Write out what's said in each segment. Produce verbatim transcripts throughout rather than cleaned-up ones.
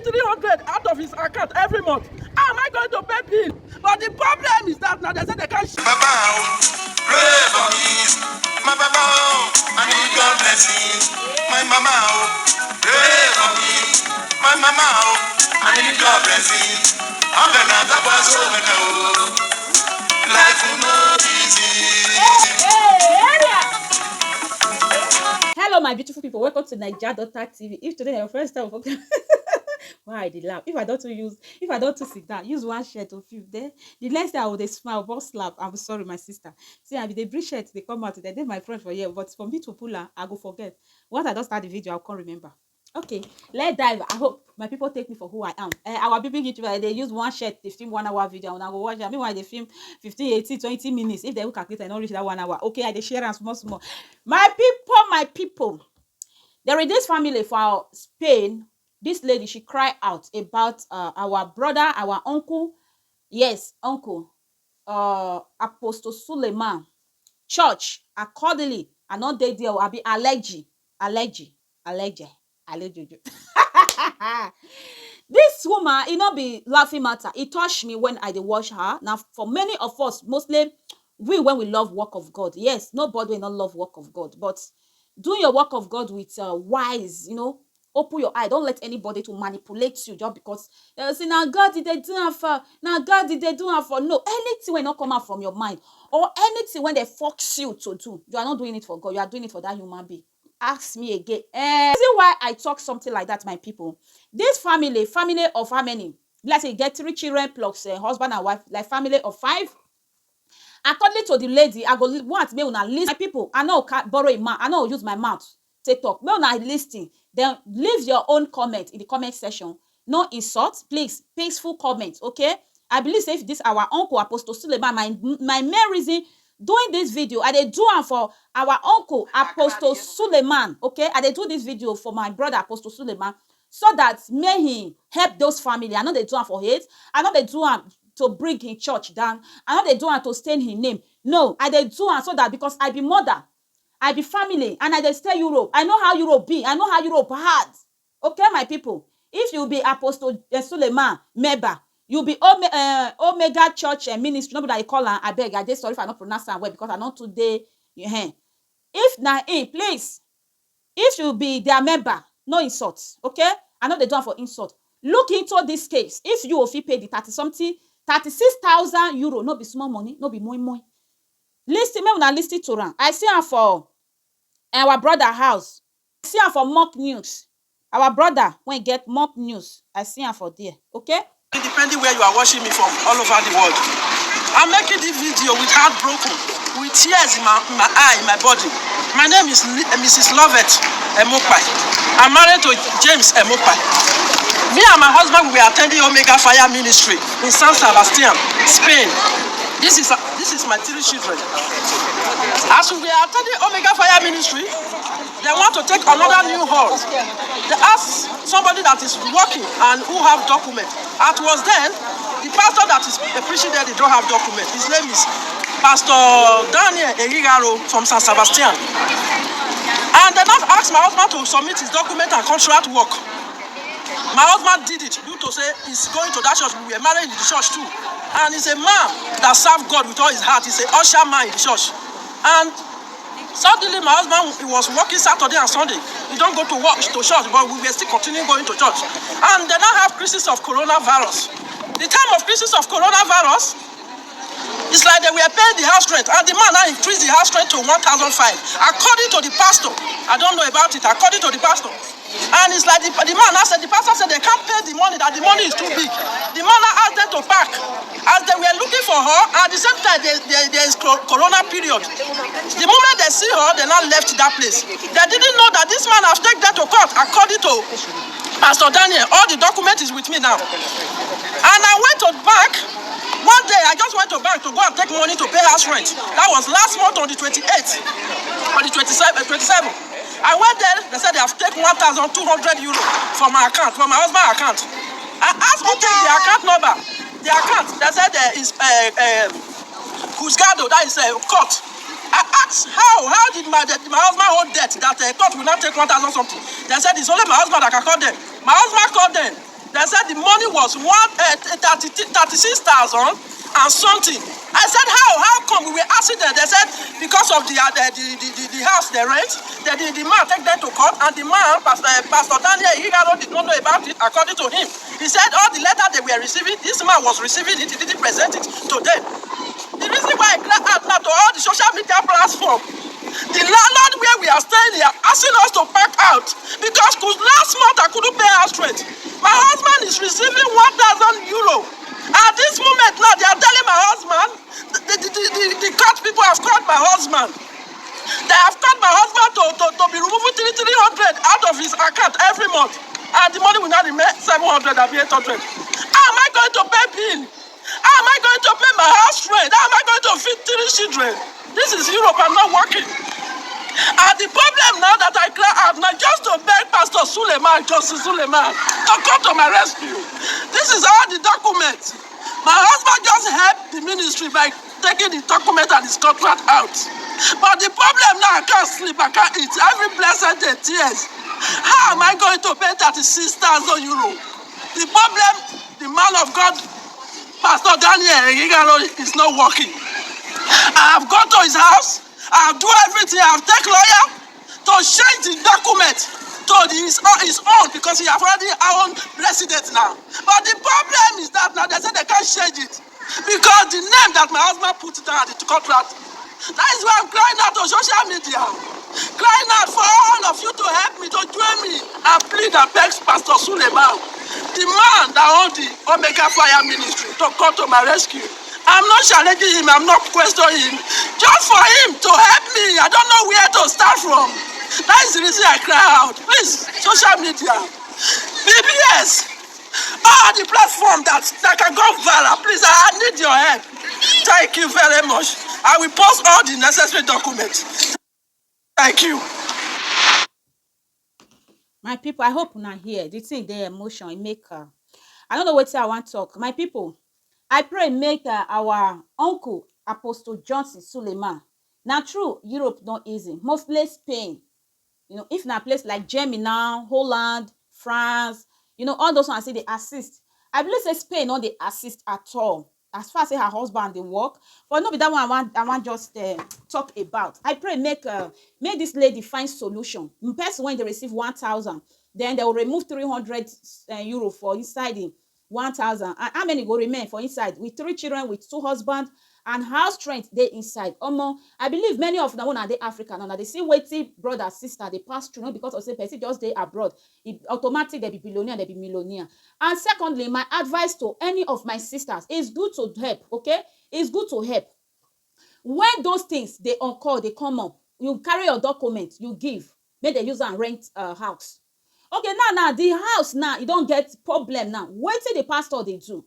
three hundred out of his account every month. How am I going to pay bill? But the problem is that now they say they can't. Papa, oh, pray for me. My papa, oh, I need your blessing. My mama, oh, pray for me. My mama, oh, I need your blessing. I'm gonna tap us over now. Life will not easy. Hello, my beautiful people. Welcome to Naija Daughter T V. If today na your first time, okay, why I dey laugh? If I don't use, if I don't sit down, use one shirt to feel. Then the next day I will dey smile, boss slap. I'm sorry, my sister. See, I be the bridge shirt they come out. They dey my friend for here, but for me to pull her, I go forget. Once I don't start the video, I'll come remember. Okay, let's dive. I hope my people take me for who I am. Uh, our big big YouTuber, they use one shirt, they film one hour video, and I go watch. I mean, why they film fifteen, eighteen, twenty minutes? If they will calculate, I don't reach that one hour. Okay, I dey share am small small. My people, my people, there is this family for Spain. This lady, she cry out about uh, our brother, our uncle. Yes, uncle, uh, Apostle Suleiman. Church, accordingly, I not dey there. I be allergy, allergy, allergy, allergy. This woman, it not be laughing matter. It touched me when I dey watch her. Now, for many of us, mostly we, when we love work of God, yes, nobody will not love work of God, but do your work of God with uh, wise, you know, open your eye. Don't let anybody to manipulate you just because uh, say na God did they do am for, na God did they do am for. No, anything will not come out from your mind or anything when they fox you to do, you are not doing it for God. You are doing it for that human being. Ask me again. Eh, reason why I talk something like that, my people. This family, family of how many? Let's say get three children plus uh, husband and wife, like family of five. According to the lady, I go li- want me una list. My people, I know can borrow a mouth. I know use my mouth take talk. Me una listen. Then leave your own comment in the comment section. No insult, please. Peaceful comment, okay? I believe say if this our uncle Apostle Suleiman, my my main reason doing this video, I dey do am for our uncle Apostle Suleiman, okay? I dey do this video for my brother Apostle Suleiman so that may he help those family. I know they do am for hate. I know they do am to bring him church down. I know they do am to stain his name. No, I dey do am so that because I be mother, I be family, and I dey stay Europe. I know how Europe be. I know how Europe hard. Okay, my people. If you be Apostle uh, Suleiman member, you be Ome- uh, Omega Church uh, Ministry. Nobody I call am. I beg. I dey sorry if I not pronounce am well because I not today. Uh, if na him, please. If you be their member, no insult. Okay, I know they do am for insult. Look into this case. If you fit pay the thirty something, thirty six thousand euro, no be small money, no be moi moi. Listen, me una listen to am. I see am for our brother house. I see am for mock news. Our brother when get mock news, I see am for there. Okay? Depending where you are watching me from, all over the world. I'm making this video with heartbroken, with tears in my, in my eye, in my body. My name is Li- uh, Missus Lovett Emopai. I'm married to James Emopai. Me and my husband we were attending Omega Fire Ministry in San Sebastian, Spain. This is this is my three children. As we were attending Omega Fire Ministry, they want to take another new hall. They ask somebody that is working and who have document. At was then, the pastor that is preaching there, they don't have document. His name is Pastor Daniel Erigaro from San Sebastian. And they not ask my husband to submit his document and contract work. My husband did it due to say he's going to that church. We were married in the church too. And he's a man that served God with all his heart. He's a usher man in the church. And suddenly, my husband he was working Saturday and Sunday. He don't go to work to church, but we were still continuing going to church. And they now have crisis of coronavirus. The time of crisis of coronavirus, it's like they were paying the house rent, and the man now increased the house rent to one thousand five. According to the pastor, I don't know about it. According to the pastor, and it's like the, the man now said, the pastor said they can't pay the money, that the money is too big. The man now asked them to pack. As they were looking for her, at the same time, there, there, there is cor- corona period. The moment they see her, they now left that place. They didn't know that this man has taken them to court, according to Pastor Daniel. All the document is with me now. And I went to bank. One day, I just went to bank to go and take money to pay house rent. That was last month on the twenty-eighth, on the twenty-seventh, twenty-seven. I went there, they said they have taken one thousand two hundred euro from my account, from my husband account. I asked who take the account number. The account, they said there is uh, uh, Husgado, that is a uh, court. I asked how, how did my, the, my husband hold debt that uh, court will not take one thousand something. They said it's only my husband that can call them. My husband called them. They The money was one uh, thirty, thirty-six thousand and something. I said, "How? How come?" We were asking them. They said, "Because of the uh, the, the, the, the house they rent, the, the, the man take them to court, and the man, Pastor, uh, Pastor Daniel Igalo, did not know about it, according to him. He said all the letter they were receiving, this man was receiving it, he didn't present it to them." The reason why I cry out now to all the social media platform, the landlord where we are staying here asking us to pack out because cause last month I couldn't pay house rent. My husband is receiving one thousand euro. At this moment now, they are telling my husband, the, the, the, the, the court people have called my husband. They have called my husband to, to, to be removing three, three hundred out of his account every month. And the money will not remain seven hundred and eight hundred. How am I going to pay bill? How am I going to pay my house rent? How am I going to feed three children? This is Europe. I'm not working. And the problem now that I cry out now just to beg Pastor Suleiman, Joseph Suleiman, to come to my rescue. This is all the documents. My husband just helped the ministry by taking the document and his contract out. But the problem now, I can't sleep, I can't eat. Every blessed day, tears. How am I going to pay thirty-six thousand euro? The problem, the man of God, Pastor Daniel Igalo, is not working. I have gone to his house, I have do everything, I have take lawyer to change the document to the, his, own, his own because he have already own resident now. But the problem is that now they say they can't change it because the name that my husband put down at the contract. That is why I'm crying out on social media, crying out for all of you to help me, to join me, and plead and beg Pastor Suleiman, the man that own the Omega Fire Ministry, to come to my rescue. I'm not challenging him, I'm not questioning him. Just for him to help me, I don't know where to start from. That is the reason I cry out. Please, social media, B B S, all the platform that, that can go viral, please, I need your help. Thank you very much. I will post all the necessary documents. Thank you. My people, I hope una hear the thing dey emotion, e make uh, I don't know wetin I wan talk. My people, I pray make uh, our uncle Apostle Johnson Suleiman. Na true, Europe no easy, mostly Spain. You know, if na place like Germany now, Holland, France, you know, all those ones say they assist. I believe say Spain no dey assist at all. As far as say her husband dey work, but no be that one I wan I wan just uh, talk about. I pray make uh, make this lady find solution. In person when they receive one thousand, then they will remove three hundred uh, euro for inside the one thousand. And how many go remain for inside with three children, with two husbands, and house rent dey inside. Omo, I believe many of una una dey Africa now, una dey see wetin brother, sister dey pass through, no because of say person just dey abroad, e automatic dem be billionaire, dem be millionaire. And secondly, my advice to any of my sisters, it's good to help, okay? It's good to help. When those things dey occur, dey come up, you carry your document, you give, make dem use am rent uh, house. Okay, now now the house now e don get problem now. Wetin the pastor dey do?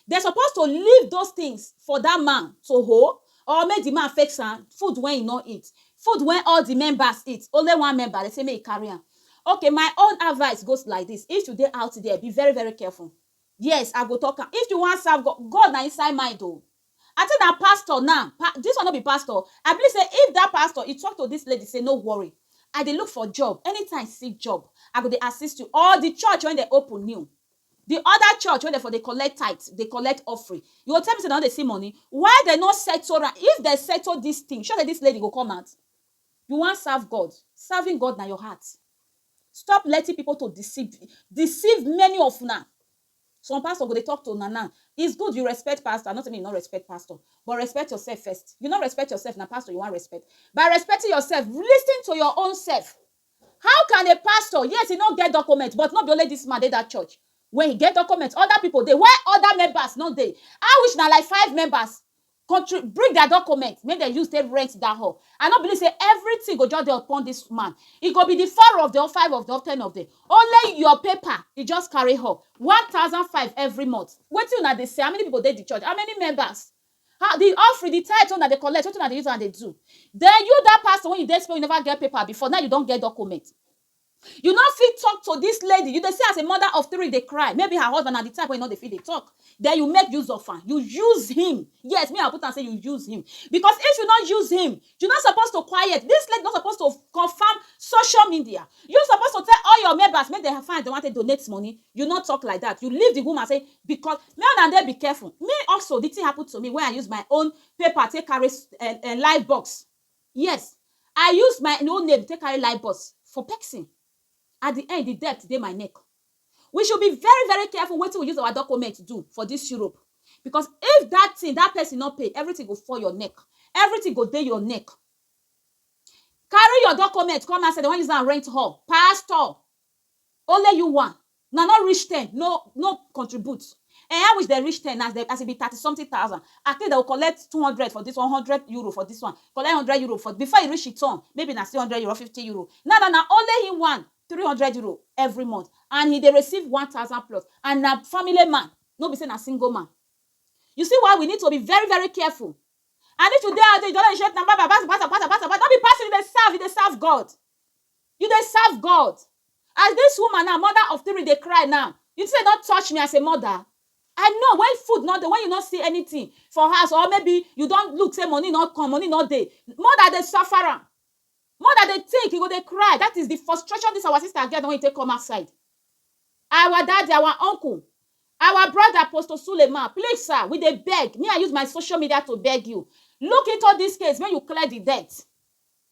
Dem suppose to leave those things for that man to hold, or make the man fix am, food wey e no eat, food wey all the members eat, only one member dem say make e carry am. Okay, my own advice goes like this: if you dey out there, be very very careful. Yes, I go talk am. If you wan serve God, God na inside mind o. I think na pastor now. Pa- this one no be pastor. I believe say if that pastor he talk to this lady say no worry, I dey look for job. Anytime see job, I go dey assist you. Or the church when they open new, the other church when they for dey collect tithe, dey collect offering. You go tell me say dem no dey see money. Why dem no settle am? If dem settle this thing, sure say this lady go come out. You wan serve God. Serving God na your heart. Stop letting people to deceive deceive many of una. Some pastor go dey talk to una now. It's good you respect pastor. I'm not saying you no respect pastor, but respect yourself first. You no respect yourself, na pastor you wan respect. By respecting yourself, listen to your own self. How can a pastor, yes, he no get document, but no be only this man dey that church. When he get document, other people dey. Why other members no dey? I wish na like five members contribute bring their document, make dem use take rent that hall. I no believe say everything go just dey upon this man. E go be the four of them, five of them, ten of them. Only your paper, e just carry hall. One thousand five every month. Wetin una dey say? How many people dey the church? How many members? How the offering, the tithe una dey collect, wetin una dey use am dey do? Then you, that pastor, when you dey Spain, you never get paper before, now you don get document. You no fit talk to this lady. You dey see as a mother of three dey cry. Maybe her husband na the type wey no dey fit dey talk. Then you make use of am. You use him. Yes, me I put am say you use him. Because if you no use him, you no suppose to quiet. This lady no suppose to confirm social media. You suppose to tell all your members make dem find dem wan take donate money. You no talk like that. You leave the woman say because me and dey be careful. Me also, the thing happen to me when I use my own paper take carry uh, uh, life box. Yes, I use my own name take carry life box for person. At the end, the debt dey my neck. We should be very, very careful wetin we use our document do for this Europe. Because if that thing, that person no pay, everything go fall your neck. Everything go dey your neck. Carry your document come outside, dem wan use am rent hall. Pastor, only you one. Na not reach ten, no no contribute. And I wish dem reach ten as dem as e be thirty something thousand. I think dem go collect two hundred for this one, hundred euro for this one, collect hundred euro for before e reach e turn, maybe na still hundred euro, fifty euro. Now na na only him one, three hundred euro every month, and he dey receive one thousand plus, and na family man, no be say na single man. You see why we need to be very very careful. And if you dey out there, you just dey shout na baba basa basa basa basa basa, no be person you dey serve, you dey serve God. You dey serve God. As this woman now, mother of three, dey cry now. You say don touch me as a mother. I know when food no dey, when you no see anything for house, or maybe you don look say money no come, money no dey. Mother dey suffer am. Mother dey think, you go dey cry. That is the frustration this our sister get when you take come outside. Our daddy, our uncle, our brother Apostle Suleiman, please sir, we dey beg. Me, I use my social media to beg you. Look into this case, make you clear the debt.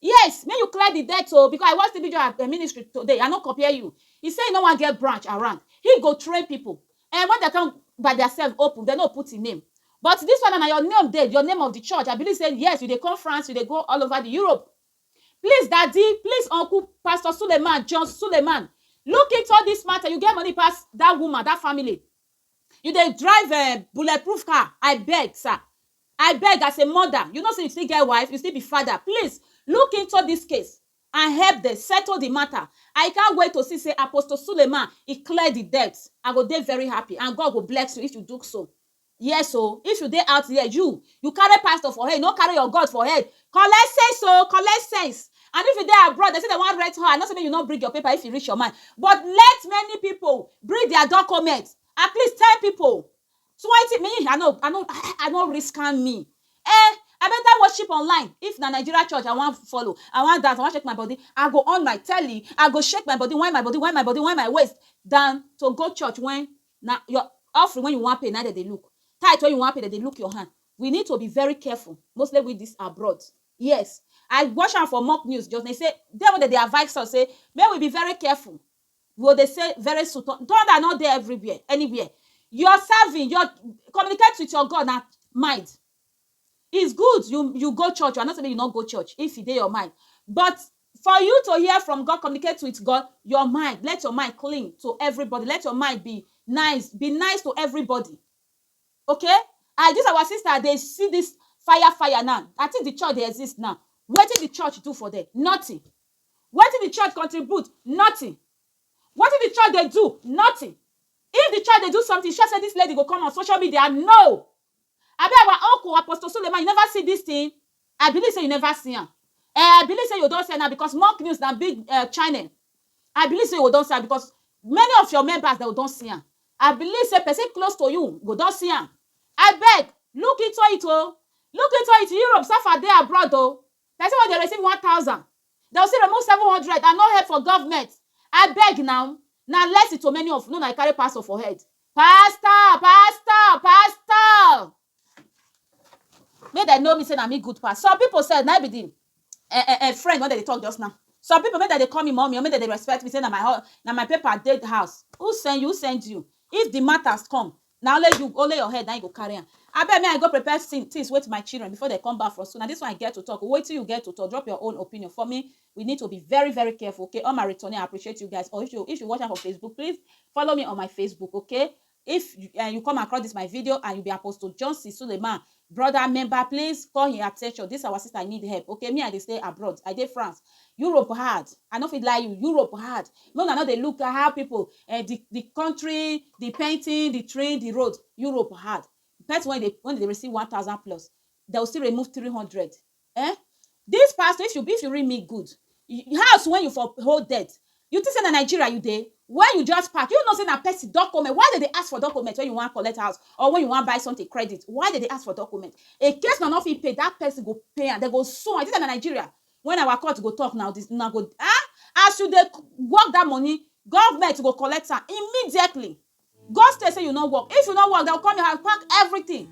Yes, make you clear the debt o, because I watch the video at the ministry today. I no compare you. He say he no wan get branch around. He go train people. And when they come by themselves open, they no put him name. But this one na your name dey, your name of the church. I believe say yes, you dey conference, you dey go all over the Europe. Please, daddy, please, uncle, Pastor Suleiman, John Suleiman, look into this matter. You get money pass that woman, that family. You dey drive a bulletproof car. I beg, sir. I beg as a mother. You know say you still get wife, you still be father. Please look into this case and help them settle the matter. I can't wait to see say Apostle Suleiman, he clear the debt. I go dey very happy and God go bless you if you do so. Yes o, if you dey out there, you you carry pastor for head, you no carry your God for head. Collect sense o, collect sense. And if you dey abroad, they say they wan rent hall. I know say make you no bring your paper if you reach your mind. But let many people bring their documents. At least ten people. Twenty, me, I no I no I no risk am me. Eh, I better worship online. If na Nigeria church I wan follow, I wan dance, I wan shake my body, I go on my telly, I go shake my body, whine my body, whine my body, whine my waist, than to go church when na your offering when you wan pay, na dem dey look. Tithe when you wan pay, dem dey look your hand. We need to be very careful, mostly with this abroad. Yes, I watch am for mock news just, they say, dem wey dem dey advise us say make we be very careful. We go dey say very soon, thun- thunder no dey everywhere, anywhere. Your serving, your communicate with your God na mind. It's good you you go church, I no say make you no go church if e dey your mind. But for you to hear from God, communicate with God, your mind, let your mind clean to everybody. Let your mind be nice, be nice to everybody. Okay? I this our sister dey see this fire fire now. I think the church dey exist now. Wetin the church do for them? Nothing. Wetin the church contribute? Nothing. Wetin the church dey do? Nothing. If the church dey do something, sure say this lady go come on social media. No. Abi our uncle Apostle Suleiman, you never see this thing? I believe say you never see am. Eh, I believe say you don see am now because mock news na big uh, channel. I believe say you don see am because many of your members dem don see am. I believe say person close to you go don see am. I beg, look into it o. Look into it. Europe suffer dey abroad o. Person wey dey receive one thousand, dem still remove seven hundred and no help for government. I beg now. Na lesson to many of una, I carry pastor for head. Pastor, pastor, pastor. Make dem know me say na me good pass. Some people sef na be the eh, eh, eh, friend wey dem dey talk just now. Some people make dem dey call me mommy, or make dem dey respect me say na my hu- na my paper dey the house. Who send you? Who send you? If the matters come, na only you, only your head na you go carry am. Abeg, me I go prepare thing- things with my children before they come back from school. Na this one I get to talk. Wetin you get to talk? Drop your own opinion. For me, we need to be very very careful. Okay, all my returning, I appreciate you guys. Or if you if you watch am for Facebook, please follow me on my Facebook. Okay, if you, uh, you come across this my video and you be Apostle Johnson Suleiman brother member, please call him attention. This our sister need help. Okay, me I dey stay abroad. I dey France. Europe hard. I no fit lie you. Europe hard. No, I no dey look at how people uh, the the country, the painting, the train, the road. Europe hard. Person when they when they receive one thousand plus, they will still remove three hundred. Eh? This pastor, if you if you read me good, y- house when you for hold debt, You think say na Nigeria you dey? When you just park, you know say na person document. Why dem dey ask for document when you wan collect house or when you wan buy something credit? Why dem dey ask for document? In case una no fit pay, that person go pay am. Dem go sue am. You think say na Nigeria? When our court go talk now, this una go, ah, as you dey work that money, government go collect am immediately. God stay say you no work. If you no work, dem go come your house, pack everything.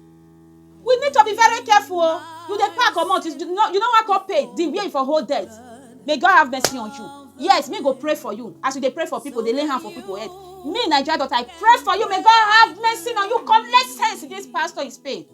We need to be very careful o. You dey pack comot, you no, you no wan come pay the way for whole debt. May God have mercy on you. Yes, me go pray for you. As you dey pray for people, dey lay hand for people head. Me, Nigeria daughter, I pray for you. May God have mercy on you. Collect sense, this pastor is paying.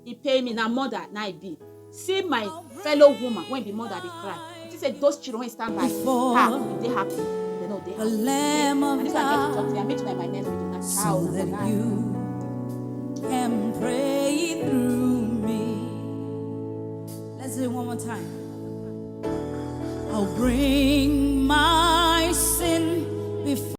He pay me, na mother na I be. See my fellow woman wey be mother dey cry. You think say those children wey stand by her dey happy? Dem no dey happy. And this one get to talk to you. I meet una in my next video. Na ciao, una bye. Can pray through me. Let's do it one more time. I'll bring